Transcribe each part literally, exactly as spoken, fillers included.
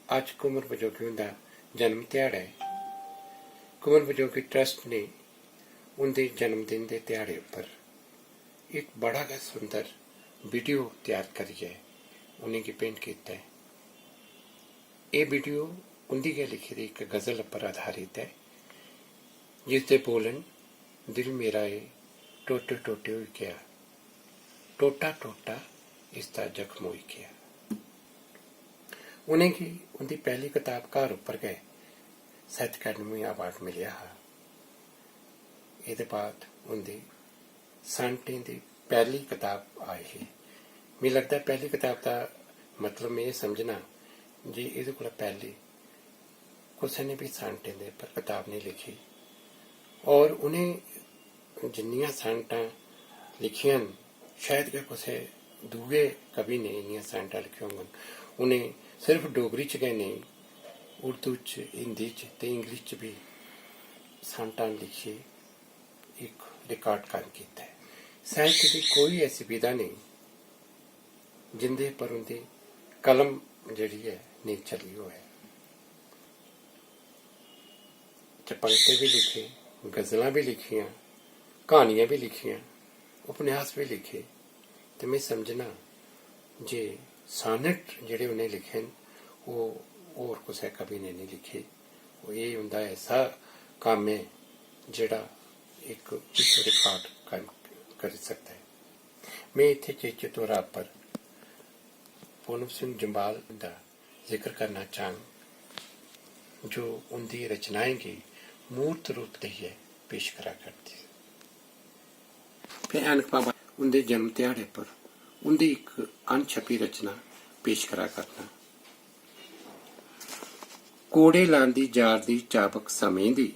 अज्ज कुंवर बजोगी हुंदा जन्म ध्याड़ा ऐ। कुंवर बजोगी ट्रस्ट ने उं'दे जन्मदिन दे ध्याड़े उप्पर इक बड़ा गै सुंदर वीडियो त्यार करियै उ'नेंगी भेंट कीता ऐ। एह् वीडियो उं'दी गै लिखी दी इक गज़ल उप्पर आधारित ऐ, जिसदे बोल न, "दिल मेरा ए टोटे टोटे होई गेआ, टोटा टोटा इसदा जख्म होई गेआ।" उ'नेंगी उं'दी पैह्ली कताब घर उप्पर गै साहित्य अकैडमी अवार्ड मिलेआ हा। एह्दे बाद उं'दी सान्टें दी पैह्ली कताब आई ही। मिगी लगदा ऐ पैह्ली कताब दा मतलब में एह् समझना जे एह्दे कोला पैह्ली कुसै ने बी सान्टें दे उप्पर कताब नेईं लिखी। और उ'नें जिन्नियां सान्टां लिखियां न, शायद गै कुसै दूए कवि ने इन्नियां सान्टां लिखियां होङन। उ'नें सिर्फ डोगरी च गै नेईं, उर्दू च, हिंदी च ते इंग्लिश च बी सान्टां लिखियै इक रिकार्ड कायम कीता ऐ। साहित्य दी कोई ऐसी विधा नेईं जिंदे पर उं'दी कलम जेह्ड़ी ऐ नेईं चली होऐ। चपंगते बी लिखे, गज़लां बी लिखियां, क्हानियां बी लिखियां, उपन्यास बी लिखे। ते में समझना जे सानेट जेह्ड़े उ'नें लिखे न, ओह् होर कुसै कवि ने नेईं लिखे। ओह् एह् उं'दा ऐसा कम्म ऐ जेह्ड़ा इक विश्व रिकार्ड कायम करी सकदा ऐ। में इत्थै चेचे तौरा पर पूनम सिंह जम्वाल दा जिक्र करना चाह्ङ जो उं'दी रचनाएं गी मूर्त रूप देइयै पेश करा करदी ऐ। में ऐनक बाबा उं'दे जन्म ध्याड़े पर उं'दी इक अनछपी रचना पेश करा करना। कोड़े लांदी जा'रदी चाबक समें दी,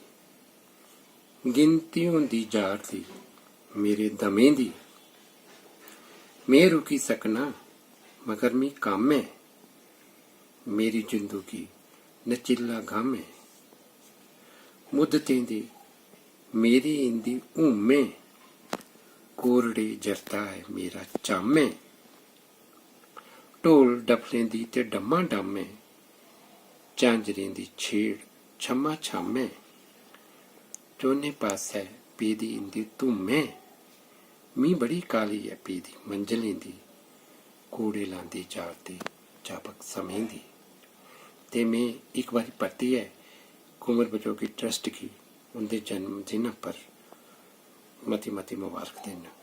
गिनती होंदी जा'रदी मेरे दमें दी। में रुकी सकना मगर मी कम्म ऐ, मेरी जिंदू गी नचिल्ला गम ऐ। मुद्दतें दी मेरी इं'दी हूम ऐ, कोरड़े जरदा ऐ मेरा चम्म ऐ। ढोल डफलें दी ते डम्मा डम्म ऐ, झांजरें दी छेड़ छम्मा छम्म ऐ। चौनें पासै पेदी इं'दी धुम्म ऐ, मी बड़ी काह्ली ऐ पेदी मंजलें दी, कोड़े लांदी जा'रदी चाबक समें दी। ते में इक बारी परतियै कुंवर बजोगी ट्रस्ट गी उं'दे जन्मदिन पर मती मती मबारक दिन्ना।